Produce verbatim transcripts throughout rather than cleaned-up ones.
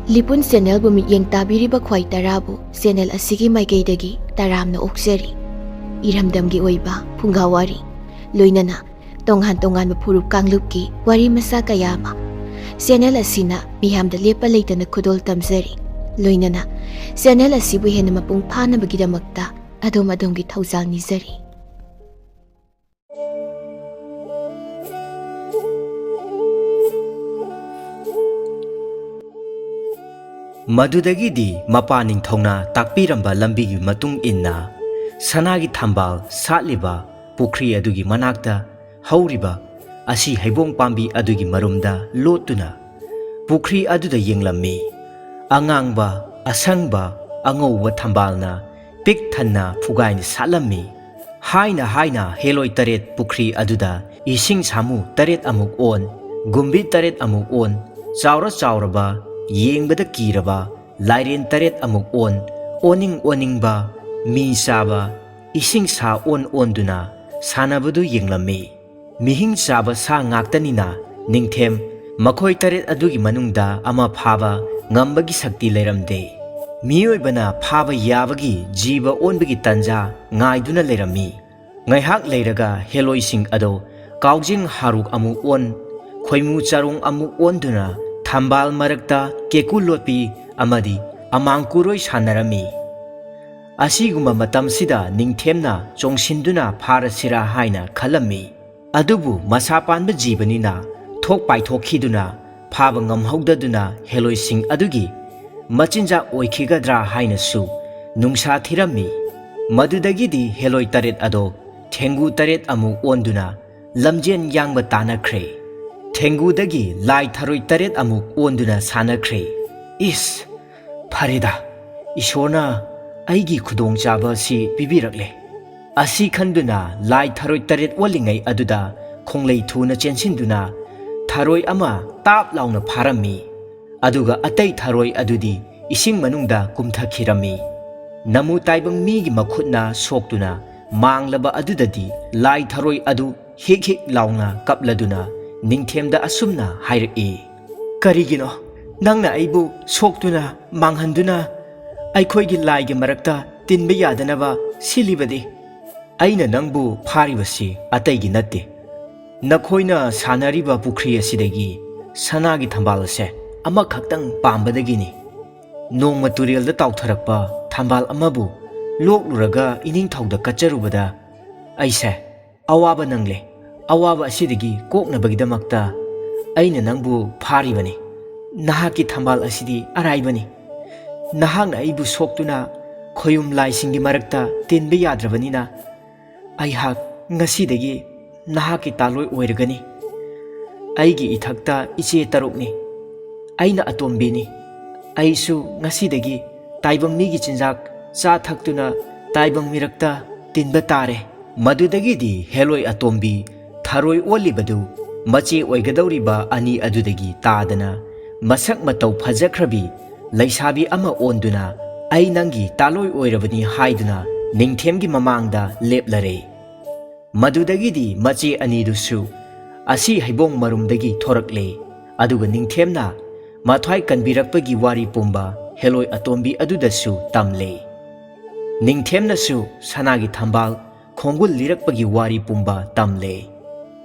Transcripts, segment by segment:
ꯂꯤꯄꯨꯟ ꯆꯦꯅꯦꯜꯕꯨ ꯃꯤꯠꯌꯦꯡ ꯇꯥꯕꯤꯔꯤꯕ ꯈ꯭ꯋꯥꯏ ꯇꯔꯥꯕꯨ ꯆꯦꯅꯦꯜ ꯑꯁꯤꯒꯤ ꯃꯥꯏꯀꯩꯗꯒꯤ ꯇꯔꯥꯝꯅ ꯑꯣꯛꯆꯔꯤ꯫ ꯏꯔꯝꯗꯝꯒꯤ ꯑꯣꯏꯕ ꯐꯨꯡꯒꯥ ꯋꯥꯔꯤ, ꯂꯣꯏꯅꯅ ꯇꯣꯉꯥꯟ ꯇꯣꯉꯥꯟꯕ ꯐꯨꯔꯨꯞ ꯀꯥꯡꯂꯨꯞꯀꯤ ꯋꯥꯔꯤ ꯃꯆꯥ ꯀꯌꯥ ꯑꯃ ꯆꯦꯅꯦꯜ ꯑꯁꯤꯅ ꯃꯤꯌꯥꯝꯗ ꯂꯦꯞꯄ ꯂꯩꯇꯅ ꯈꯨꯗꯣꯜ ꯇꯝꯖꯔꯤ꯫ ꯂꯣꯏꯅꯅ ꯆꯦꯅꯦꯜ ꯑꯁꯤꯕꯨ ꯍꯦꯟꯅ ꯃꯄꯨꯡ ꯐꯥꯅꯕꯒꯤꯗꯃꯛꯇ ꯑꯗꯣꯝ ꯑꯗꯣꯝꯒꯤ ꯊꯧꯖꯥꯜ ꯅꯤꯖꯔꯤ꯫ ꯃꯗꯨꯗꯒꯤꯗꯤ ꯃꯄꯥ ꯅꯤꯡꯊꯧꯅ ꯇꯥꯛꯄꯤꯔꯝꯕ ꯂꯝꯕꯤꯒꯤ ꯃꯇꯨꯡ ꯏꯟꯅ ꯁꯅꯥꯒꯤ ꯊꯝꯕꯥꯜ ꯁꯥꯠꯂꯤꯕ ꯄꯨꯈ꯭ꯔꯤ ꯑꯗꯨꯒꯤ ꯃꯅꯥꯛꯇ ꯍꯧꯔꯤꯕ ꯑꯁꯤ ꯍꯩꯕꯣꯡ ꯄꯥꯝꯕꯤ ꯑꯗꯨꯒꯤ ꯃꯔꯨꯝꯗ ꯂꯣꯠꯇꯨꯅ ꯄꯨꯈ꯭ꯔꯤ ꯑꯗꯨꯗ ꯌꯦꯡꯂꯝꯃꯤ꯫ ꯑꯉꯥꯡꯕ, ꯑꯁꯪꯕ, ꯑꯉꯧꯕ ꯊꯝꯕꯥꯜꯅ ꯄꯤꯛ ꯊꯟꯅ ꯐꯨꯒꯥꯏꯅ ꯁꯥꯠꯂꯝꯃꯤ꯫ ꯍꯥꯏꯅ ꯍꯥꯏꯅ ꯍꯦꯂꯣꯏ ꯇꯔꯦꯠ ꯄꯨꯈ꯭ꯔꯤ ꯑꯗꯨꯗ ꯏꯁꯤꯡ ꯁꯥꯃꯨ ꯇꯔꯦꯠ ꯑꯃꯨꯛ ꯑꯣꯟ, ꯒꯨꯝꯕꯤ ꯇꯔꯦꯠ ꯑꯃꯨꯛ ꯑꯣꯟ, ꯆꯥꯎꯔ ꯆꯥꯎꯔꯕ, ꯌꯦꯡꯕꯗ ꯀꯤꯔꯕ ꯂꯥꯏꯔꯦꯟ ꯇꯔꯦꯠ ꯑꯃꯨꯛ ꯑꯣꯟ, ꯑꯣꯟꯅꯤꯡ ꯑꯣꯟꯅꯤꯡꯕ, ꯃꯤ ꯆꯥꯕ, ꯏꯁꯤꯡ ꯁꯥ ꯑꯣꯟ ꯑꯣꯟꯗꯨꯅ ꯁꯥꯟꯅꯕꯗꯨ ꯌꯦꯡꯂꯝꯃꯤ꯫ ꯃꯤꯍꯤꯡ ꯆꯥꯕ ꯁꯥ ꯉꯥꯛꯇꯅꯤꯅ ꯅꯤꯡꯊꯦꯝ ꯃꯈꯣꯏ ꯇꯔꯦꯠ ꯑꯗꯨꯒꯤ ꯃꯅꯨꯡꯗ ꯑꯃ ꯐꯥꯕ ꯉꯝꯕꯒꯤ ꯁꯛꯇꯤ ꯂꯩꯔꯝꯗꯦ꯫ ꯃꯤꯑꯣꯏꯕꯅ ꯐꯥꯕ ꯌꯥꯕꯒꯤ ꯖꯤꯕ ꯑꯣꯟꯕꯒꯤ ꯇꯟꯖꯥ ꯉꯥꯏꯗꯨꯅ ꯂꯩꯔꯝꯃꯤ꯫ ꯉꯥꯏꯍꯥꯛ ꯂꯩꯔꯒ ꯍꯦꯂꯣꯏꯁꯤꯡ ꯑꯗꯣ ꯀꯥꯎꯖꯤꯡ ꯍꯥꯔꯨꯛ ꯑꯃꯨꯛ ꯑꯣꯟ, ꯈꯣꯏꯃꯨ ꯆꯥꯔꯣꯡ ꯑꯃꯨꯛ ꯑꯣꯟꯗꯨꯅ ꯊꯝꯕꯥꯜ ꯃꯔꯛꯇ ꯀꯦꯀꯨ ꯂꯣꯠꯄꯤ ꯑꯃꯗꯤ ꯑꯃꯥꯡ ꯀꯨꯔꯣꯏ ꯁꯥꯟꯅꯔꯝꯃꯤ꯫ ꯑꯁꯤꯒꯨꯝꯕ ꯃꯇꯝꯁꯤꯗ ꯅꯤꯡꯊꯦꯝꯅ ꯆꯣꯡꯁꯤꯟꯗꯨꯅ ꯐꯥꯔꯁꯤꯔꯥ ꯍꯥꯏꯅ ꯈꯜꯂꯝꯃꯤ꯫ ꯑꯗꯨꯕꯨ ꯃꯁꯥ ꯄꯥꯟꯕ ꯖꯤꯕꯅꯤꯅ ꯊꯣꯛ ꯄꯥꯏꯊꯣꯛꯈꯤꯗꯨꯅ ꯐꯥꯕ ꯉꯝꯍꯧꯗꯗꯨꯅ ꯍꯦꯂꯣꯏꯁꯤꯡ ꯑꯗꯨꯒꯤ ꯃꯆꯤꯟꯖꯥꯛ ꯑꯣꯏꯈꯤꯒꯗ꯭ꯔꯥ ꯍꯥꯏꯅꯁꯨ ꯅꯨꯡꯁꯥ ꯊꯤꯔꯝꯃꯤ꯫ ꯃꯗꯨꯗꯒꯤꯗꯤ ꯍꯦꯂꯣꯏ ꯇꯔꯦꯠ ꯑꯗꯣ ꯊꯦꯡꯒꯨ ꯇꯔꯦꯠ ꯑꯃꯨꯛ ꯑꯣꯟꯗꯨꯅ ꯂꯝꯖꯦꯟ ꯌꯥꯡꯕ ꯇꯥꯅꯈ꯭ꯔꯦ꯫ ꯊꯦꯡꯒꯨꯗꯒꯤ ꯂꯥꯏ ꯊꯔꯣꯏ ꯇꯔꯦꯠ ꯑꯃꯨꯛ ꯑꯣꯟꯗꯨꯅ ꯁꯥꯟꯅꯈ꯭ꯔꯦ꯫ ꯏꯁ! ꯐꯔꯦꯗ, ꯏꯁꯣꯔꯅ ꯑꯩꯒꯤ ꯈꯨꯗꯣꯡꯆꯥꯕ ꯑꯁꯤ ꯄꯤꯕꯤꯔꯛꯂꯦ꯫ ꯑꯁꯤ ꯈꯟꯗꯨꯅ ꯂꯥꯏ ꯊꯔꯣꯏ ꯇꯔꯦꯠ ꯑꯣꯜꯂꯤꯉꯩ ꯑꯗꯨꯗ ꯈꯣꯡꯂꯩ ꯊꯨꯅ ꯆꯦꯟꯁꯤꯟꯗꯨꯅ ꯊꯔꯣꯏ ꯑꯃ ꯇꯥꯞ ꯂꯥꯎꯅ ꯐꯥꯔꯝꯃꯤ꯫ ꯑꯗꯨꯒ ꯑꯇꯩ ꯊꯔꯣꯏ ꯑꯗꯨꯗꯤ ꯏꯁꯤꯡ ꯃꯅꯨꯡꯗ ꯀꯨꯝꯊꯈꯤꯔꯝꯃꯤ꯫ ꯅꯃꯨ ꯇꯥꯏꯕꯪ ꯃꯤꯒꯤ ꯃꯈꯨꯠꯅ ꯁꯣꯛꯇꯨꯅ ꯃꯥꯡꯂꯕ ꯑꯗꯨꯗꯗꯤ ꯂꯥꯏ ꯊꯔꯣꯏ ꯑꯗꯨ ꯍꯤꯛ ꯍꯤꯛ ꯂꯥꯎꯅ ꯀꯞꯂꯗꯨꯅ ꯅꯤꯡꯊꯦꯝꯗ ꯑꯁꯨꯝꯅ ꯍꯥꯏꯔꯛꯏ, "ꯀꯔꯤꯒꯤꯅꯣ? ꯅꯪꯅ ꯑꯩꯕꯨ ꯁꯣꯛꯇꯨꯅ, ꯃꯥꯡꯍꯟꯗꯨꯅ, ꯑꯩꯈꯣꯏꯒꯤ ꯂꯥꯏꯒꯤ ꯃꯔꯛꯇ ꯇꯤꯟꯕ ꯌꯥꯗꯅꯕ ꯁꯤꯜꯂꯤꯕꯗꯤ? ꯑꯩꯅ ꯅꯪꯕꯨ ꯐꯥꯔꯤꯕꯁꯤ ꯑꯇꯩꯒꯤ ꯅꯠꯇꯦ꯫ ꯅꯈꯣꯏꯅ ꯁꯥꯟꯅꯔꯤꯕ ꯄꯨꯈ꯭ꯔꯤ ꯑꯁꯤꯗꯒꯤ ꯁꯅꯥꯒꯤ ꯊꯝꯕꯥꯜ ꯑꯁꯦ ꯑꯃꯈꯛꯇꯪ ꯄꯥꯝꯕꯗꯒꯤꯅꯤ꯫ ꯅꯣꯡꯃ ꯇꯨꯔꯦꯜꯗ ꯇꯥꯎꯊꯔꯛꯄ ꯊꯝꯕꯥꯜ ꯑꯃꯕꯨ ꯂꯣꯛꯂꯨꯔꯒ ꯏꯅꯤꯡꯊꯧꯗ ꯀꯠꯆꯔꯨꯕꯗ ꯑꯩꯁꯦ ꯑꯋꯥꯕ ꯅꯪꯂꯦ꯫ ꯑꯋꯥꯕ ꯑꯁꯤꯗꯒꯤ ꯀꯣꯛꯅꯕꯒꯤꯗꯃꯛꯇ ꯑꯩꯅ ꯅꯪꯕꯨ ꯐꯥꯔꯤꯕꯅꯤ꯫ ꯅꯍꯥꯛꯀꯤ ꯊꯝꯕꯥꯜ ꯑꯁꯤꯗꯤ ꯑꯔꯥꯏꯕꯅꯤ꯫ ꯅꯍꯥꯛꯅ ꯑꯩꯕꯨ ꯁꯣꯛꯇꯨꯅ ꯈꯣꯌꯨꯝ ꯂꯥꯏꯁꯤꯡꯒꯤ ꯃꯔꯛꯇ ꯇꯤꯟꯕ ꯌꯥꯗ꯭ꯔꯕꯅꯤꯅ, ꯑꯩꯍꯥꯛ ꯉꯁꯤꯗꯒꯤ ꯅꯍꯥꯛꯀꯤ ꯇꯥꯂꯣꯏ ꯑꯣꯏꯔꯒꯅꯤ꯫ ꯑꯩꯒꯤ ꯏꯊꯛꯇ ꯏꯆꯦ ꯇꯔꯨꯛꯅꯤ꯫ ꯑꯩꯅ ꯑꯇꯣꯝꯕꯤꯅꯤ꯫ ꯑꯩꯁꯨ ꯉꯁꯤꯗꯒꯤ ꯇꯥꯏꯕꯪ ꯃꯤꯒꯤ ꯆꯤꯟꯖꯥꯛ ꯆꯥ ꯊꯛꯇꯨꯅ ꯇꯥꯏꯕꯪ ꯃꯤꯔꯛꯇ ꯇꯤꯟꯕ ꯇꯥꯔꯦ꯫ ꯃꯗꯨꯗꯒꯤꯗꯤ ꯍꯦꯂꯣꯏ ꯑꯇꯣꯝꯕꯤ ꯊꯔꯣꯏ ꯑꯣꯜꯂꯤꯕꯗꯨ ꯃꯆꯦ ꯑꯣꯏꯒꯗꯧꯔꯤꯕ ꯑꯅꯤ ꯑꯗꯨꯗꯒꯤ ꯇꯥꯗꯅ ꯃꯁꯛ ꯃꯇꯧ ꯐꯖꯈ꯭ꯔꯕꯤ ꯂꯩꯁꯥꯕꯤ ꯑꯃ ꯑꯣꯟꯗꯨꯅ, "ꯑꯩ ꯅꯪꯒꯤ ꯇꯥꯂꯣꯏ ꯑꯣꯏꯔꯕꯅꯤ" ꯍꯥꯏꯗꯨꯅ ꯅꯤꯡꯊꯦꯝꯒꯤ ꯃꯃꯥꯡꯗ ꯂꯦꯞꯂꯔꯦ꯫ ꯃꯗꯨꯗꯒꯤꯗꯤ ꯃꯆꯦ ꯑꯅꯤꯗꯨꯁꯨ ꯑꯁꯤ ꯍꯩꯕꯣꯡ ꯃꯔꯨꯝꯗꯒꯤ ꯊꯣꯔꯛꯂꯦ꯫ ꯑꯗꯨꯒ ꯅꯤꯡꯊꯦꯝꯅ ꯃꯊ꯭ꯋꯥꯏ ꯀꯟꯕꯤꯔꯛꯄꯒꯤ ꯋꯥꯔꯤ ꯄꯨꯝꯕ ꯍꯦꯂꯣꯏ ꯑꯇꯣꯝꯕꯤ ꯑꯗꯨꯗꯁꯨ ꯇꯝꯂꯦ꯫ ꯅꯤꯡꯊꯦꯝꯅꯁꯨ ꯁꯅꯥꯒꯤ ꯊꯝꯕꯥꯜ ꯈꯣꯡꯒꯨꯜ ꯂꯤꯔꯛꯄꯒꯤ ꯋꯥꯔꯤ ꯄꯨꯝꯕ ꯇꯝꯂꯦ꯫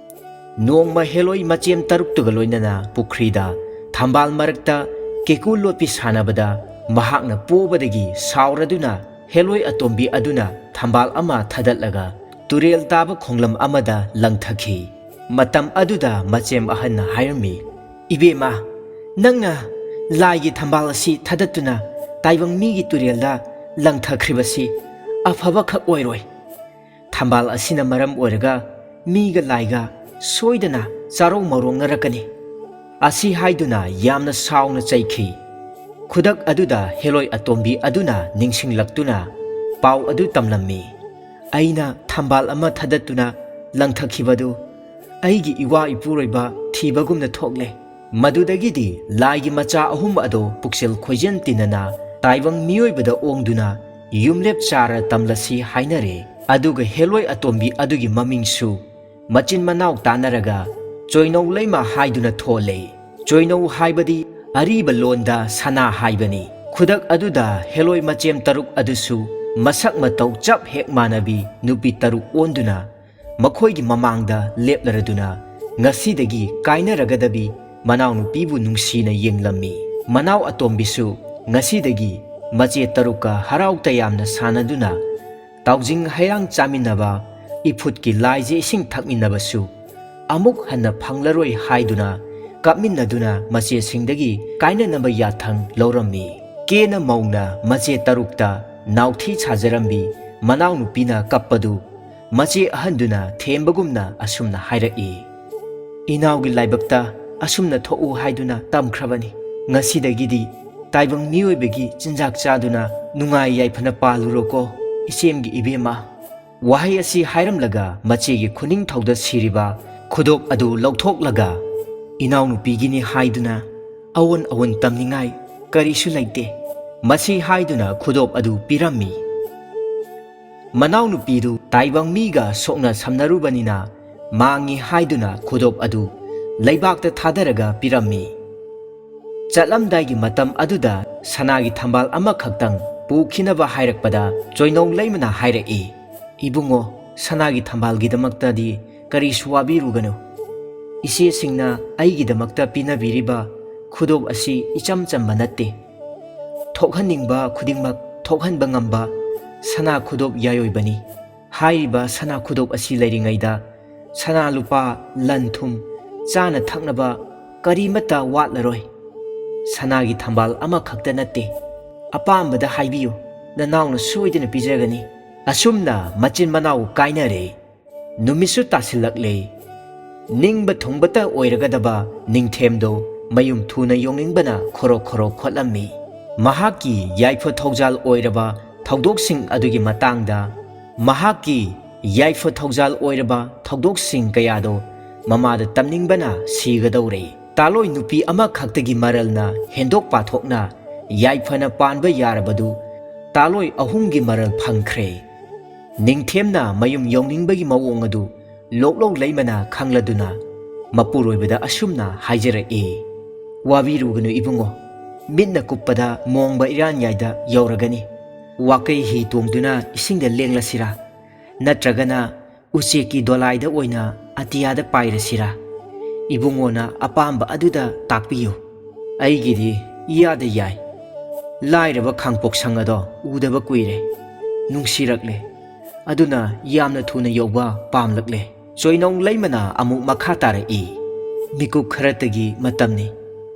ꯅꯣꯡꯃ ꯍꯦꯂꯣꯏ ꯃꯆꯦꯝ ꯇꯔꯨꯛꯇꯨꯒ ꯂꯣꯏꯅꯅ ꯄꯨꯈ꯭ꯔꯤꯗ ꯊꯝꯕꯥꯜ ꯃꯔꯛꯇ ꯀꯦꯀꯨ ꯂꯣꯠꯄꯤ ꯁꯥꯟꯅꯕꯗ ꯃꯍꯥꯛꯅ ꯄꯣꯕꯗꯒꯤ ꯁꯥꯎꯔꯗꯨꯅ ꯍꯦꯂꯣꯏ ꯑꯇꯣꯝꯕꯤ ꯑꯗꯨꯅ ꯊꯝꯕꯥꯜ ꯑꯃ ꯊꯥꯗꯠꯂꯒ ꯇꯨꯔꯦꯜ ꯇꯥꯕ ꯈꯣꯡꯂꯝ ꯑꯃꯗ ꯂꯪꯊꯈꯤ꯫ ꯃꯇꯝ ꯑꯗꯨꯗ ꯃꯆꯦꯝ ꯑꯍꯟꯅ ꯍꯥꯏꯔꯝꯃꯤ, "ꯏꯕꯦꯝꯃ, ꯅꯪꯅ ꯂꯥꯏꯒꯤ ꯊꯝꯕꯥꯜ ꯑꯁꯤ ꯊꯥꯗꯠꯇꯨꯅ ꯇꯥꯏꯕꯪ ꯃꯤꯒꯤ ꯇꯨꯔꯦꯜꯗ ꯂꯪꯊꯈ꯭ꯔꯤꯕꯁꯤ ꯑꯐꯕꯈꯛ ꯑꯣꯏꯔꯣꯏ꯫ ꯊꯝꯕꯥꯜ ꯑꯁꯤꯅ ꯃꯔꯝ ꯑꯣꯏꯔꯒ ꯃꯤꯒ ꯂꯥꯏꯒ ꯁꯣꯏꯗꯅ ꯆꯥꯔꯧ ꯃꯧꯔꯧꯅꯔꯛꯀꯅꯤ"꯫ ꯑꯁꯤ ꯍꯥꯏꯗꯨꯅ ꯌꯥꯝꯅ ꯁꯥꯎꯅ ꯆꯩꯈꯤ꯫ ꯈꯨꯗꯛ ꯑꯗꯨꯗ ꯍꯦꯂꯣꯏ ꯑꯇꯣꯝꯕꯤ ꯑꯗꯨꯅ ꯅꯤꯡꯁꯤꯡꯂꯛꯇꯨꯅ ꯄꯥꯎ ꯑꯗꯨ ꯇꯝꯂꯝꯃꯤ꯫ "ꯑꯩꯅ ꯊꯝꯕꯥꯜ ꯑꯃ ꯊꯥꯗꯠꯇꯨꯅ ꯂꯪꯊꯈꯤꯕꯗꯨ ꯑꯩꯒꯤ ꯏꯋꯥ ꯏꯄꯨꯔꯣꯏꯕ ꯊꯤꯕꯒꯨꯝꯅ ꯊꯣꯛꯂꯦ꯫ ꯃꯗꯨꯗꯒꯤꯗꯤ ꯂꯥꯏꯒꯤ ꯃꯆꯥ ꯑꯍꯨꯝ ꯑꯗꯣ ꯄꯨꯛꯆꯦꯜ ꯈꯣꯏꯖꯦꯜ ꯇꯤꯟꯅꯅ ꯇꯥꯏꯕꯪ ꯃꯤꯑꯣꯏꯕꯗ ꯑꯣꯡꯗꯨꯅ ꯌꯨꯝꯂꯦꯞ ꯆꯥꯔ ꯇꯝꯂꯁꯤ ꯍꯥꯏꯅꯔꯦ꯫ ꯑꯗꯨꯒ ꯍꯦꯂꯣꯏ ꯑꯇꯣꯝꯕꯤ ꯑꯗꯨꯒꯤ ꯃꯃꯤꯡꯁꯨ ꯃꯆꯤꯟ ꯃꯅꯥꯎ ꯇꯥꯟꯅꯔꯒ ꯆꯣꯏꯅꯧ ꯂꯩꯃ ꯍꯥꯏꯗꯨꯅ ꯊꯣꯜꯂꯦ꯫ ꯆꯣꯏꯅꯧ ꯍꯥꯏꯕꯗꯤ ꯑꯔꯤꯕ ꯂꯣꯟꯗ ꯁꯅꯥ ꯍꯥꯏꯕꯅꯤ꯫ ꯈꯨꯗꯛ ꯑꯗꯨꯗ ꯍꯦꯂꯣꯏ ꯃꯆꯦꯝ ꯇꯔꯨꯛ ꯑꯗꯨꯁꯨ ꯃꯁꯛ ꯃꯇꯧ ꯆꯞ ꯍꯦꯛ ꯃꯥꯟꯅꯕꯤ ꯅꯨꯄꯤ ꯇꯔꯨꯛ ꯑꯣꯟꯗꯨꯅ ꯃꯈꯣꯏꯒꯤ ꯃꯃꯥꯡꯗ ꯂꯦꯞꯂꯔꯗꯨꯅ ꯉꯁꯤꯗꯒꯤ ꯀꯥꯏꯅꯔꯒꯗꯕꯤ ꯃꯅꯥꯎꯅꯨꯄꯤꯕꯨ ꯅꯨꯡꯁꯤꯅ ꯌꯦꯡꯂꯝꯃꯤ꯫ ꯃꯅꯥꯎ ꯑꯇꯣꯝꯕꯤꯁꯨ ꯉꯁꯤꯗꯒꯤ ꯃꯆꯦ ꯇꯔꯨꯛꯀ ꯍꯔꯥꯎ ꯇꯌꯥꯝꯅ ꯁꯥꯟꯅꯗꯨꯅ ꯇꯥꯎꯖꯤꯡ ꯍꯩꯔꯥꯡ ꯆꯥꯃꯤꯟꯅꯕ, ꯏꯐꯨꯠꯀꯤ ꯂꯥꯏꯖ ꯏꯁꯤꯡ ꯊꯛꯃꯤꯟꯅꯕꯁꯨ ꯑꯃꯨꯛ ꯍꯟꯅ ꯐꯪꯂꯔꯣꯏ ꯍꯥꯏꯗꯨꯅ ꯀꯞꯃꯤꯟꯅꯗꯨꯅ ꯃꯆꯦꯁꯤꯡꯗꯒꯤ ꯀꯥꯏꯅꯅꯕ ꯌꯥꯊꯪ ꯂꯧꯔꯝꯃꯤ꯫ ꯀꯦꯅ ꯃꯧꯅ ꯃꯆꯦ ꯇꯔꯨꯛꯇ ꯅꯥꯎꯊꯤ ꯁꯥꯖꯔꯝꯕꯤ ꯃꯅꯥꯎꯅꯨꯄꯤꯅ ꯀꯞꯄꯗꯨ ꯃꯆꯦ ꯑꯍꯟꯗꯨꯅ ꯊꯦꯝꯕꯒꯨꯝꯅ ꯑꯁꯨꯝꯅ ꯍꯥꯏꯔꯛꯏ, "ꯏꯅꯥꯎꯒꯤ ꯂꯥꯏꯕꯛꯇ ꯑꯁꯨꯝꯅ ꯊꯣꯛꯎ ꯍꯥꯏꯗꯨꯅ ꯇꯝꯈ꯭ꯔꯕꯅꯤ꯫ ꯉꯁꯤꯗꯒꯤꯗꯤ ꯇꯥꯏꯕꯪ ꯃꯤꯑꯣꯏꯕꯒꯤ ꯆꯤꯟꯖꯥꯛ ꯆꯥꯗꯨꯅ ꯅꯨꯡꯉꯥꯏ ꯌꯥꯏꯐꯅ ꯄꯥꯜꯂꯨꯔꯣꯀꯣ, ꯏꯆꯦꯝꯒꯤ ꯏꯕꯦꯝꯃ"꯫ ꯋꯥꯍꯩ ꯑꯁꯤ ꯍꯥꯏꯔꯝꯂꯒ ꯃꯆꯦꯒꯤ ꯈꯨꯅꯤꯡꯊꯧꯗ ꯁꯤꯔꯤꯕ ꯈꯨꯗꯣꯞ ꯑꯗꯨ ꯂꯧꯊꯣꯛꯂꯒ, "ꯏꯅꯥꯎꯅꯨꯄꯤꯒꯤꯅꯤ ꯍꯥꯏꯗꯨꯅ ꯑꯑꯣꯟ ꯑꯑꯣꯟ ꯇꯝꯅꯤꯡꯉꯥꯏ ꯀꯔꯤꯁꯨ ꯂꯩꯇꯦ" ꯃꯁꯤ ꯍꯥꯏꯗꯨꯅ ꯈꯨꯗꯣꯞ ꯑꯗꯨ ꯄꯤꯔꯝꯃꯤ꯫ ꯃꯅꯥꯎꯅꯨꯄꯤꯗꯨ ꯇꯥꯏꯕꯪ ꯃꯤꯒ ꯁꯣꯛꯅ ꯁꯝꯅꯔꯨꯕꯅꯤꯅ ꯃꯥꯡꯉꯤ ꯍꯥꯏꯗꯨꯅ ꯈꯨꯗꯣꯞ ꯑꯗꯨ ꯂꯩꯕꯥꯛꯇ ꯊꯥꯗꯔꯒ ꯄꯤꯔꯝꯃꯤ꯫ ꯆꯠꯂꯝꯗꯥꯏꯒꯤ ꯃꯇꯝ ꯑꯗꯨꯗ ꯁꯅꯥꯒꯤ ꯊꯝꯕꯥꯜ ꯑꯃꯈꯛꯇꯪ ꯄꯨꯈꯤꯅꯕ ꯍꯥꯏꯔꯛꯄꯗ ꯆꯣꯏꯅꯧ ꯂꯩꯃꯅ ꯍꯥꯏꯔꯛꯏ, "ꯏꯕꯨꯡꯉꯣ, ꯁꯅꯥꯒꯤ ꯊꯝꯕꯥꯜꯒꯤꯗꯃꯛꯇꯗꯤ ꯀꯔꯤꯁꯨ ꯋꯥꯕꯤꯔꯨꯒꯅꯨ꯫ ꯏꯆꯦꯁꯤꯡꯅ ꯑꯩꯒꯤꯗꯃꯛꯇ ꯄꯤꯅꯕꯤꯔꯤꯕ ꯈꯨꯗꯣꯞ ꯑꯁꯤ ꯏꯆꯝ ꯆꯝꯕ ꯅꯠꯇꯦ꯫ ꯊꯣꯛꯍꯟꯅꯤꯡꯕ ꯈꯨꯗꯤꯡꯃꯛ ꯊꯣꯛꯍꯟꯕ ꯉꯝꯕ ꯁꯅꯥ ꯈꯨꯗꯣꯞ ꯌꯥꯏꯑꯣꯏꯕꯅꯤ꯫ ꯍꯥꯏꯔꯤꯕ ꯁꯅꯥ ꯈꯨꯗꯣꯞ ꯑꯁꯤ ꯂꯩꯔꯤꯉꯩꯗ ꯁꯅꯥ ꯂꯨꯄꯥ, ꯂꯟ ꯊꯨꯝ, ꯆꯥꯅ ꯊꯛꯅꯕ ꯀꯔꯤꯃꯠꯇ ꯋꯥꯠꯂꯔꯣꯏ꯫ ꯁꯅꯥꯒꯤ ꯊꯝꯕꯥꯜ ꯑꯃꯈꯛꯇ ꯅꯠꯇꯦ꯫ ꯑꯄꯥꯝꯕꯗ ꯍꯥꯏꯕꯤꯌꯨ, ꯅꯅꯥꯎꯅ ꯁꯣꯏꯗꯅ ꯄꯤꯖꯒꯅꯤ"꯫ ꯑꯁꯨꯝꯅ ꯃꯆꯤꯟ ꯃꯅꯥꯎ ꯀꯥꯏꯅꯔꯦ꯫ ꯅꯨꯃꯤꯠꯁꯨ ꯇꯥꯁꯤꯜꯂꯛꯂꯦ꯫ ꯅꯤꯡꯕ ꯊꯨꯡꯕꯇ ꯑꯣꯏꯔꯒꯗꯕ ꯅꯤꯡꯊꯦꯝꯗꯣ ꯃꯌꯨꯝ ꯊꯨꯅ ꯌꯧꯅꯤꯡꯕꯅ ꯈꯣꯔꯣ ꯈꯣꯔꯣ ꯈꯣꯠꯂꯝꯃꯤ꯫ ꯃꯍꯥꯛꯀꯤ ꯌꯥꯏꯐ ꯊꯧꯖꯥꯜ ꯑꯣꯏꯔꯕ ꯊꯧꯗꯣꯛꯁꯤꯡ ꯑꯗꯨꯒꯤ ꯃꯇꯥꯡꯗ, ꯃꯍꯥꯛꯀꯤ ꯌꯥꯏꯐ ꯊꯧꯖꯥꯜ ꯑꯣꯏꯔꯕ ꯊꯧꯗꯣꯛꯁꯤꯡ ꯀꯌꯥꯗꯣ ꯃꯃꯥꯗ ꯇꯝꯅꯤꯡꯕꯅ ꯁꯤꯒꯗꯧꯔꯦ꯫ ꯇꯥꯂꯣꯏ ꯅꯨꯄꯤ ꯑꯃꯈꯛꯇꯒꯤ ꯃꯔꯜꯅ ꯍꯦꯟꯗꯣꯛ ꯄꯥꯊꯣꯛꯅ ꯌꯥꯏꯐꯅ ꯄꯥꯟꯕ ꯌꯥꯔꯕꯗꯨ ꯇꯥꯂꯣꯏ ꯑꯍꯨꯝꯒꯤ ꯃꯔꯜ ꯐꯪꯈ꯭ꯔꯦ꯫ ꯅꯤꯡꯊꯦꯝꯅ ꯃꯌꯨꯝ ꯌꯧꯅꯤꯡꯕꯒꯤ ꯃꯑꯣꯡ ꯑꯗꯨ ꯂꯣꯛꯂꯧ ꯂꯩꯃꯅ ꯈꯪꯂꯗꯨꯅ ꯃꯄꯨꯔꯣꯏꯕꯗ ꯑꯁꯨꯝꯅ ꯍꯥꯏꯖꯔꯛꯏ, "ꯋꯥꯕꯤꯔꯨꯒꯅꯨ ꯏꯕꯨꯡꯉꯣ, ꯃꯤꯠꯅ ꯀꯨꯞꯄꯗ ꯃꯣꯡꯕ ꯏꯔꯥꯟꯌꯥꯏꯗ ꯌꯧꯔꯒꯅꯤ꯫ ꯋꯥꯀꯩ ꯍꯤ ꯇꯣꯡꯗꯨꯅ ꯏꯁꯤꯡꯗ ꯂꯦꯡꯂꯁꯤꯔꯥ? ꯅꯠꯇ꯭ꯔꯒꯅ ꯎꯆꯦꯛꯀꯤ ꯗꯣꯂꯥꯏꯗ ꯑꯣꯏꯅ ꯑꯇꯤꯌꯥꯗ ꯄꯥꯏꯔꯁꯤꯔꯥ? ꯏꯕꯨꯡꯉꯣꯅ ꯑꯄꯥꯝꯕ ꯑꯗꯨꯗ ꯇꯥꯛꯄꯤꯌꯨ꯫ ꯑꯩꯒꯤꯗꯤ ꯏꯌꯥꯗ ꯌꯥꯏ꯫ ꯂꯥꯏꯔꯕ ꯈꯥꯡꯄꯣꯛꯁꯪ ꯑꯗꯣ ꯎꯗꯕ ꯀꯨꯏꯔꯦ꯫ ꯅꯨꯡꯁꯤꯔꯛꯂꯦ꯫ ꯑꯗꯨꯅ ꯌꯥꯝꯅ ꯊꯨꯅ ꯌꯧꯕ ꯄꯥꯝꯂꯛꯂꯦ꯫" ꯆꯣꯏꯅꯧ ꯂꯩꯃꯅ ꯑꯃꯨꯛ ꯃꯈꯥ ꯇꯥꯔꯛꯏ, "ꯃꯤꯀꯨꯞ ꯈꯔꯇꯒꯤ ꯃꯇꯝꯅꯤ꯫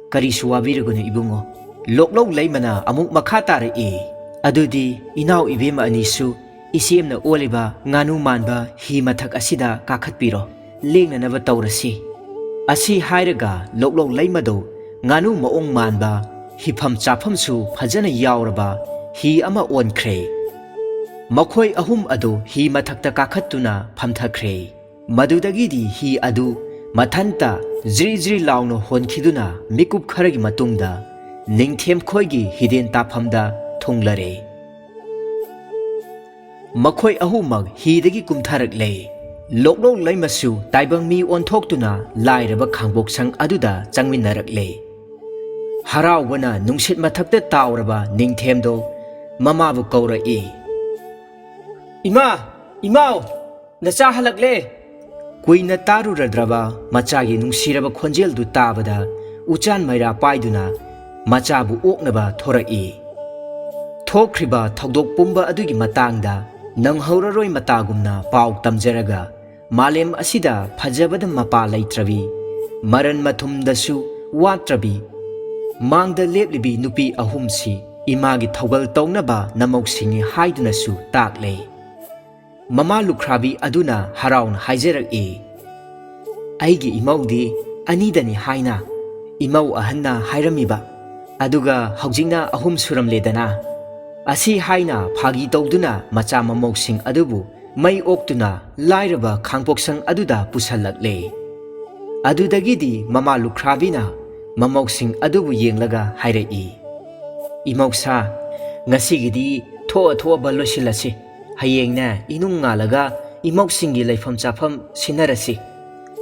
ꯀꯔꯤꯁꯨ ꯋꯥꯕꯤꯔꯨꯒꯅꯨ ꯏꯕꯨꯡꯉꯣ꯫" ꯂꯣꯛꯂꯧ ꯂꯩꯃꯅ ꯑꯃꯨꯛ ꯃꯈꯥ ꯇꯥꯔꯛꯏ, "ꯑꯗꯨꯗꯤ ꯏꯅꯥꯎ ꯏꯕꯦꯝꯃ ꯑꯅꯤꯁꯨ ꯏꯆꯦꯝꯅ ꯑꯣꯜꯂꯤꯕ ꯉꯥꯅꯨ ꯃꯥꯟꯕ ꯍꯤ ꯃꯊꯛ ꯑꯁꯤꯗ ꯀꯥꯈꯠꯄꯤꯔꯣ꯫ ꯂꯦꯡꯅꯅꯕ ꯇꯧꯔꯁꯤ꯫" ꯑꯁꯤ ꯍꯥꯏꯔꯒ ꯂꯣꯛꯂꯧ ꯂꯩꯃꯗꯨ ꯉꯥꯅꯨ ꯃꯑꯣꯡ ꯃꯥꯟꯕ, ꯍꯤꯐꯝ ꯆꯥꯐꯝꯁꯨ ꯐꯖꯅ ꯌꯥꯎꯔꯕ ꯍꯤ ꯑꯃ ꯑꯣꯟꯈ꯭ꯔꯦ꯫ ꯃꯈꯣꯏ ꯑꯍꯨꯝ ꯑꯗꯨ ꯍꯤ ꯃꯊꯛꯇ ꯀꯥꯈꯠꯇꯨꯅ ꯐꯝꯊꯈ꯭ꯔꯦ꯫ ꯃꯗꯨꯗꯒꯤꯗꯤ ꯍꯤ ꯑꯗꯨ ꯃꯊꯟꯇ ꯖ꯭ꯔꯤ ꯖ꯭ꯔꯤ ꯂꯥꯎꯅ ꯍꯣꯟꯈꯤꯗꯨꯅ ꯃꯤꯀꯨꯞ ꯈꯔꯒꯤ ꯃꯇꯨꯡꯗ ꯅꯤꯡꯊꯦꯝꯈꯣꯏꯒꯤ ꯍꯤꯗꯦꯟ ꯇꯥꯐꯝꯗ ꯊꯨꯡꯂꯔꯦ꯫ ꯃꯈꯣꯏ ꯑꯍꯨꯝꯃꯛ ꯍꯤꯗꯒꯤ ꯀꯨꯝꯊꯔꯛꯂꯦ꯫ ꯂꯣꯛꯂꯧ ꯂꯩꯃꯁꯨ ꯇꯥꯏꯕꯪ ꯃꯤ ꯑꯣꯟꯊꯣꯛꯇꯨꯅ ꯂꯥꯏꯔꯕ ꯈꯥꯡꯕꯣꯛꯁꯪ ꯑꯗꯨꯗ ꯆꯪꯃꯤꯟꯅꯔꯛꯂꯦ꯫ ꯍꯔꯥꯎꯕꯅ ꯅꯨꯡꯁꯤꯠ ꯃꯊꯛꯇ ꯇꯥꯎꯔꯕ ꯅꯤꯡꯊꯦꯝꯗꯣ ꯃꯃꯥꯕꯨ ꯀꯧꯔꯛꯏ꯫ "ꯏꯃꯥ! ꯏꯃꯥꯎ! ꯅꯆꯥ ꯍꯜꯂꯛꯂꯦ!" ꯀꯨꯏꯅ ꯇꯥꯔꯨꯔꯗ꯭ꯔꯕ ꯃꯆꯥꯒꯤ ꯅꯨꯡꯁꯤꯔꯕ ꯈꯣꯟꯖꯦꯜꯗꯨ ꯇꯥꯕꯗ ꯎꯆꯥꯟ ꯃꯩꯔꯥ ꯄꯥꯏꯗꯨꯅ ꯃꯆꯥꯕꯨ ꯑꯣꯛꯅꯕ ꯊꯣꯔꯛꯏ꯫ ꯊꯣꯛꯈ꯭ꯔꯤꯕ ꯊꯧꯗꯣꯛ ꯄꯨꯝꯕ ꯑꯗꯨꯒꯤ ꯃꯇꯥꯡꯗ ꯅꯪꯍꯧꯔꯔꯣꯏ ꯃꯇꯥꯒꯨꯝꯅ ꯄꯥꯎ ꯇꯝꯖꯔꯒ, ꯃꯥꯂꯦꯝ ꯑꯁꯤꯗ ꯐꯖꯕꯗ ꯃꯄꯥ ꯂꯩꯇ꯭ꯔꯕꯤ, ꯃꯔꯟ ꯃꯊꯨꯝꯗꯁꯨ ꯋꯥꯠꯇ꯭ꯔꯕꯤ, ꯃꯥꯡꯗ ꯂꯦꯞꯂꯤꯕꯤ ꯅꯨꯄꯤ ꯑꯍꯨꯝꯁꯤ ꯏꯃꯥꯒꯤ ꯊꯧꯒꯜ ꯇꯧꯅꯕ ꯅꯃꯧꯁꯤꯡꯅꯤ ꯍꯥꯏꯗꯨꯅꯁꯨ ꯇꯥꯛꯂꯦ꯫ ꯃꯃꯥ ꯂꯨꯈ꯭ꯔꯥꯕꯤ ꯑꯗꯨꯅ ꯍꯔꯥꯎꯅ ꯍꯥꯏꯖꯔꯛꯏ, "ꯑꯩꯒꯤ ꯏꯃꯧꯗꯤ ꯑꯅꯤꯗꯅꯤ ꯍꯥꯏꯅ ꯏꯃꯧ ꯑꯍꯟꯅ ꯍꯥꯏꯔꯝꯃꯤꯕ, ꯑꯗꯨꯒ ꯍꯧꯖꯤꯛꯅ ꯑꯍꯨꯝ ꯁꯨꯔꯝꯂꯦꯗꯅ꯫" ꯑꯁꯤ ꯍꯥꯏꯅ ꯐꯥꯒꯤ ꯇꯧꯗꯨꯅ ꯃꯆꯥ ꯃꯃꯧꯁꯤꯡ ꯑꯗꯨꯕꯨ ꯃꯩ ꯑꯣꯛꯇꯨꯅ ꯂꯥꯏꯔꯕ ꯈꯥꯡꯄꯣꯛꯁꯪ ꯑꯗꯨꯗ ꯄꯨꯁꯜꯂꯛꯂꯦ꯫ ꯑꯗꯨꯗꯒꯤꯗꯤ ꯃꯃꯥ ꯂꯨꯈ꯭ꯔꯥꯕꯤꯅ ꯃꯃꯧꯁꯤꯡ ꯑꯗꯨꯕꯨ ꯌꯦꯡꯂꯒ ꯍꯥꯏꯔꯛꯏ, "ꯏꯃꯧꯁꯥ, ꯉꯁꯤꯒꯤꯗꯤ ꯊꯣꯛꯑ ꯊꯣꯛꯑꯕ ꯂꯣꯏꯁꯤꯜꯂꯁꯤ꯫ ꯍꯌꯦꯡꯅꯦ ꯏꯅꯨꯡ ꯉꯥꯜꯂꯒ ꯏꯃꯧꯁꯤꯡꯒꯤ ꯂꯩꯐꯝ ꯆꯥꯐꯝ ꯁꯤꯟꯅꯔꯁꯤ꯫"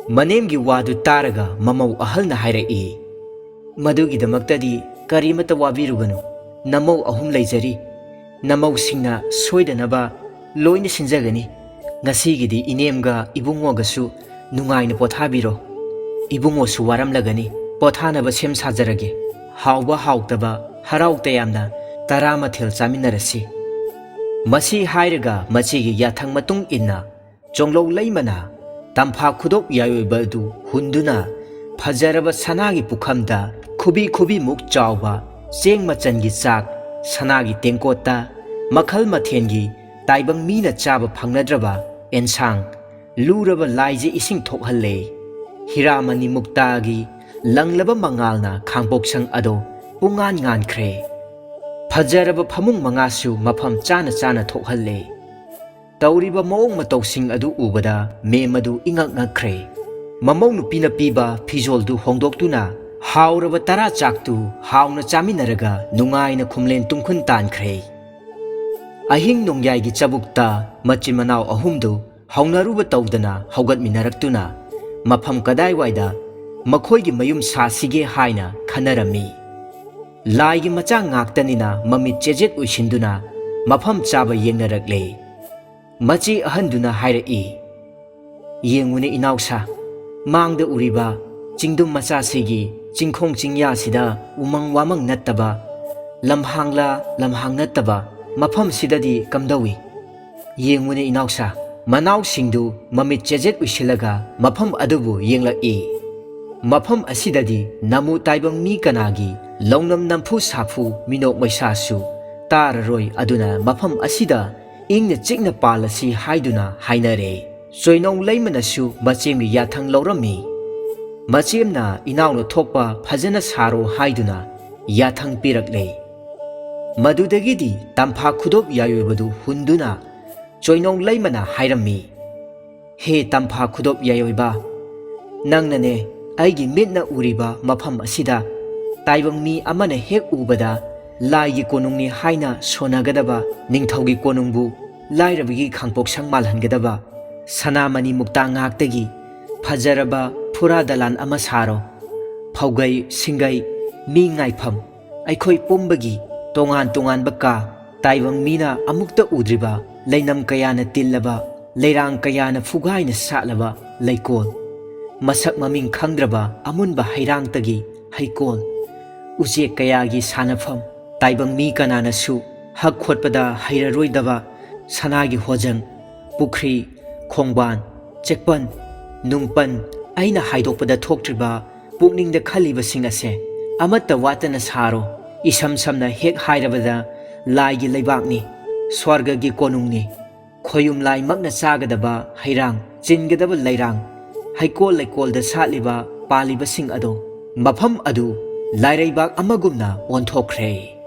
ꯃꯅꯦꯝꯒꯤ ꯋꯥꯗꯨ ꯇꯥꯔꯒ ꯃꯃꯧ ꯑꯍꯜꯅ ꯍꯥꯏꯔꯛꯏ, ꯃꯗꯨꯒꯤꯗꯃꯛꯇꯗꯤ ꯀꯔꯤꯃꯠꯇ ꯋꯥꯕꯤꯔꯨꯒꯅꯨ꯫ ꯅꯃꯧ ꯑꯍꯨꯝ ꯂꯩꯖꯔꯤ꯫ ꯅꯃꯧꯁꯤꯡꯅ ꯁꯣꯏꯗꯅꯕ ꯂꯣꯏꯅ ꯁꯤꯟꯖꯒꯅꯤ꯫ ꯉꯁꯤꯒꯤꯗꯤ ꯏꯅꯦꯝꯒ ꯏꯕꯨꯡꯉꯣꯒꯁꯨ ꯅꯨꯡꯉꯥꯏꯅ ꯄꯣꯊꯥꯕꯤꯔꯣ꯫ ꯏꯕꯨꯡꯉꯣꯁꯨ ꯋꯥꯔꯝꯂꯒꯅꯤ꯫ ꯄꯣꯊꯥꯅꯕ ꯁꯦꯝ ꯁꯥꯖꯔꯒꯦ꯫ ꯍꯥꯎꯕ ꯍꯥꯎꯇꯕ, ꯍꯔꯥꯎ ꯇꯌꯥꯝꯅ ꯇꯔꯥ ꯃꯊꯦꯜ ꯆꯥꯃꯤꯟꯅꯔꯁꯤ꯫ ꯃꯁꯤ ꯍꯥꯏꯔꯒ ꯃꯆꯦꯒꯤ ꯌꯥꯊꯪ ꯃꯇꯨꯡ ꯏꯟꯅ ꯆꯣꯡꯂꯧ ꯂꯩꯃꯅ ꯇꯝꯐꯥ ꯈꯨꯗꯣꯞ ꯌꯥꯏꯑꯣꯏꯕ ꯑꯗꯨ ꯍꯨꯟꯗꯨꯅ ꯐꯖꯔꯕ ꯁꯅꯥꯒꯤ ꯄꯨꯈꯝꯗ ꯈꯨꯕꯤ ꯈꯨꯕꯤꯃꯨꯛ ꯆꯥꯎꯕ ꯆꯦꯡ ꯃꯆꯟꯒꯤ ꯆꯥꯛ, ꯁꯅꯥꯒꯤ ꯇꯦꯡꯀꯣꯠꯇ ꯃꯈꯜ ꯃꯊꯦꯜꯒꯤ ꯇꯥꯏꯕꯪ ꯃꯤꯅ ꯆꯥꯕ ꯐꯪꯅꯗ꯭ꯔꯕ ꯑꯦꯟꯁꯥꯡ, ꯂꯨꯔꯕ ꯂꯥꯏꯖ ꯏꯁꯤꯡ ꯊꯣꯛꯍꯜꯂꯦ꯫ ꯍꯤꯔꯥꯃꯅꯤ ꯃꯨꯛꯇꯥꯒꯤ ꯂꯪꯂꯕ ꯃꯉꯥꯜꯅ ꯈꯥꯡꯄꯣꯛꯁꯪ ꯑꯗꯣ ꯄꯨꯡꯉꯥꯟ ꯉꯥꯟꯈ꯭ꯔꯦ꯫ ꯐꯖꯔꯕ ꯐꯃꯨꯡ ꯃꯉꯥꯁꯨ ꯃꯐꯝ ꯆꯥꯅ ꯆꯥꯅ ꯊꯣꯛꯍꯜꯂꯦ꯫ ꯇꯧꯔꯤꯕ ꯃꯑꯣꯡ ꯃꯇꯧꯁꯤꯡ ꯑꯗꯨ ꯎꯕꯗ ꯃꯦꯝ ꯑꯗꯨ ꯏꯉꯛ ꯉꯛꯈ꯭ꯔꯦ꯫ ꯃꯃꯧ ꯅꯨꯄꯤꯅ ꯄꯤꯕ ꯐꯤꯖꯣꯜꯗꯨ ꯍꯣꯡꯗꯣꯛꯇꯨꯅ ꯍꯥꯎꯔꯕ ꯇꯔꯥ ꯆꯥꯛꯇꯨ ꯍꯥꯎꯅ ꯆꯥꯃꯤꯟꯅꯔꯒ ꯅꯨꯡꯉꯥꯏꯅ ꯈꯨꯝꯂꯦꯟ ꯇꯨꯝꯈꯨꯟ ꯇꯥꯟꯈ꯭ꯔꯦ꯫ ꯑꯍꯤꯡ ꯅꯣꯡꯌꯥꯏꯒꯤ ꯆꯕꯨꯛꯇ ꯃꯆꯤꯟ ꯃꯅꯥꯎ ꯑꯍꯨꯝꯗꯨ ꯍꯧꯅꯔꯨꯕ ꯇꯧꯗꯅ ꯍꯧꯒꯠꯃꯤꯟꯅꯔꯛꯇꯨꯅ ꯃꯐꯝ ꯀꯗꯥꯏꯋꯥꯏꯗ ꯃꯈꯣꯏꯒꯤ ꯃꯌꯨꯝ ꯁꯥꯁꯤꯒꯦ ꯍꯥꯏꯅ ꯈꯟꯅꯔꯝꯃꯤ꯫ ꯂꯥꯏꯒꯤ ꯃꯆꯥ ꯉꯥꯛꯇꯅꯤꯅ ꯃꯃꯤꯠ ꯆꯦꯖꯦꯠ ꯎꯏꯁꯤꯟꯗꯨꯅ ꯃꯐꯝ ꯆꯥꯕ ꯌꯦꯡꯅꯔꯛꯂꯦ꯫ ꯃꯆꯦ ꯑꯍꯟꯗꯨꯅ ꯍꯥꯏꯔꯛꯏ, "ꯌꯦꯡꯉꯨꯅꯦ ꯏꯅꯥꯎꯁꯥ, ꯃꯥꯡꯗ ꯎꯔꯤꯕ ꯆꯤꯡꯗꯨꯝ ꯃꯆꯥꯁꯤꯒꯤ ꯆꯤꯡꯈꯣꯡ ꯆꯤꯡꯌꯥꯁꯤꯗ ꯎꯃꯪ ꯋꯥꯃꯪ ꯅꯠꯇꯕ, ꯂꯝꯍꯥꯡꯂ ꯂꯝꯍꯥꯡ ꯅꯠꯇꯕ ꯃꯐꯝꯁꯤꯗꯗꯤ ꯀꯝꯗꯧꯏ? ꯌꯦꯡꯉꯨꯅꯦ ꯏꯅꯥꯎꯁꯥ꯫" ꯃꯅꯥꯎꯁꯤꯡꯗꯨ ꯃꯃꯤꯠ ꯆꯦꯖꯦꯠ ꯎꯏꯁꯤꯜꯂꯒ ꯃꯐꯝ ꯑꯗꯨꯕꯨ ꯌꯦꯡꯂꯛꯏ꯫ ꯃꯐꯝ ꯑꯁꯤꯗꯗꯤ ꯅꯃꯨ ꯇꯥꯏꯕꯪ ꯃꯤ ꯀꯅꯥꯒꯤ ꯂꯧꯅꯝ ꯅꯝꯐꯨ ꯁꯥꯐꯨ ꯃꯤꯅꯣꯛ ꯃꯩꯁꯥꯁꯨ ꯇꯥꯔꯔꯣꯏ꯫ ꯑꯗꯨꯅ ꯃꯐꯝ ꯑꯁꯤꯗ ꯏꯪꯅ ꯆꯤꯛꯅ ꯄꯥꯜꯂꯁꯤ ꯍꯥꯏꯗꯨꯅ ꯍꯥꯏꯅꯔꯦ꯫ ꯆꯣꯏꯅꯧ ꯂꯩꯃꯅꯁꯨ ꯃꯆꯦꯝꯒꯤ ꯌꯥꯊꯪ ꯂꯧꯔꯝꯃꯤ꯫ ꯃꯆꯦꯝꯅ ꯏꯅꯥꯎꯅ ꯊꯣꯛꯄ ꯐꯖꯅ ꯁꯥꯔꯣ ꯍꯥꯏꯗꯨꯅ ꯌꯥꯊꯪ ꯄꯤꯔꯛꯂꯦ꯫ ꯃꯗꯨꯗꯒꯤꯗꯤ ꯇꯝꯐꯥ ꯈꯨꯗꯣꯞ ꯌꯥꯏꯑꯣꯏꯕꯗꯨ ꯍꯨꯟꯗꯨꯅ ꯆꯣꯏꯅꯧ ꯂꯩꯃꯅ ꯍꯥꯏꯔꯝꯃꯤ, "ꯍꯦ ꯇꯝꯐꯥ ꯈꯨꯗꯣꯞ ꯌꯥꯏꯑꯣꯏꯕ, ꯅꯪꯅꯅꯦ ꯑꯩꯒꯤ ꯃꯤꯠꯅ ꯎꯔꯤꯕ ꯃꯐꯝ ꯑꯁꯤꯗ ꯇꯥꯏꯕꯪ ꯃꯤ ꯑꯃꯅ ꯍꯦꯛ ꯎꯕꯗ ꯂꯥꯏꯒꯤ ꯀꯣꯅꯨꯡꯅꯤ ꯍꯥꯏꯅ ꯁꯣꯟꯅꯒꯗꯕ, ꯅꯤꯡꯊꯧꯒꯤ ꯀꯣꯅꯨꯡꯕꯨ ꯂꯥꯏꯔꯕꯒꯤ ꯈꯥꯡꯄꯣꯛꯁꯪ ꯃꯥꯜꯍꯟꯒꯗꯕ ꯁꯅꯥꯃꯅꯤ ꯃꯨꯛꯇꯥ ꯉꯥꯛꯇꯒꯤ ꯐꯖꯔꯕ ꯐꯨꯔꯥ ꯗꯂꯥꯟ ꯑꯃ ꯁꯥꯔꯣ꯫ ꯐꯧꯒꯩ ꯁꯤꯡꯒꯩ, ꯃꯤ ꯉꯥꯏꯐꯝ, ꯑꯩꯈꯣꯏ ꯄꯨꯝꯕꯒꯤ ꯇꯣꯉꯥꯟ ꯇꯣꯉꯥꯟꯕ ꯀꯥ, ꯇꯥꯏꯕꯪ ꯃꯤꯅ ꯑꯃꯨꯛꯇ ꯎꯗ꯭ꯔꯤꯕ, ꯂꯩꯅꯝ ꯀꯌꯥꯅ ꯇꯤꯜꯂꯕ, ꯂꯩꯔꯥꯡ ꯀꯌꯥꯅ ꯐꯨꯒꯥꯏꯅ ꯁꯥꯠꯂꯕ ꯂꯩꯀꯣꯜ, ꯃꯁꯛ ꯃꯃꯤꯡ ꯈꯪꯗ꯭ꯔꯕ ꯑꯃꯨꯟꯕ ꯍꯩꯔꯥꯡꯇꯒꯤ ꯍꯩꯀꯣꯜ, ꯎꯆꯦꯛ ꯀꯌꯥꯒꯤ ꯁꯥꯟꯅꯐꯝ, ꯇꯥꯏꯕꯪ ꯃꯤ ꯀꯅꯥꯅꯁꯨ ꯍꯛ ꯈꯣꯠꯄꯗ ꯍꯩꯔꯔꯣꯏꯗꯕ ꯁꯅꯥꯒꯤ ꯍꯣꯖꯪ, ꯄꯨꯈ꯭ꯔꯤ, ꯈꯣꯡꯕꯥꯟ, ꯆꯦꯛꯄꯟ, ꯅꯨꯡꯄꯟ, ꯑꯩꯅ ꯍꯥꯏꯗꯣꯛꯄꯗ ꯊꯣꯛꯇ꯭ꯔꯤꯕ ꯄꯨꯛꯅꯤꯡꯗ ꯈꯜꯂꯤꯕꯁꯤꯡ ꯑꯁꯦ ꯑꯃꯠꯇ ꯋꯥꯠꯇꯅ ꯁꯥꯔꯣ꯫ ꯏꯁꯝ ꯁꯝꯅ ꯍꯦꯛ ꯍꯥꯏꯔꯕꯗ, ꯂꯥꯏꯒꯤ ꯂꯩꯕꯥꯛꯅꯤ, ꯁ꯭ꯋꯔꯒꯒꯤ ꯀꯣꯅꯨꯡꯅꯤ, ꯈꯣꯌꯨꯝ ꯂꯥꯏꯃꯛꯅ ꯆꯥꯒꯗꯕ ꯍꯩꯔꯥꯡ, ꯆꯤꯟꯒꯗꯕ ꯂꯩꯔꯥꯡ, ꯍꯩꯀꯣꯜ ꯂꯩꯀꯣꯜꯗ ꯁꯥꯠꯂꯤꯕ, ꯄꯥꯜꯂꯤꯕꯁꯤꯡ ꯑꯗꯣ, ꯃꯐꯝ ꯑꯗꯨ ꯂꯥꯏꯔꯩꯕꯥꯛ ꯑꯃꯒꯨꯝꯅ ꯑꯣꯟꯊꯣꯛꯈ꯭ꯔꯦ꯫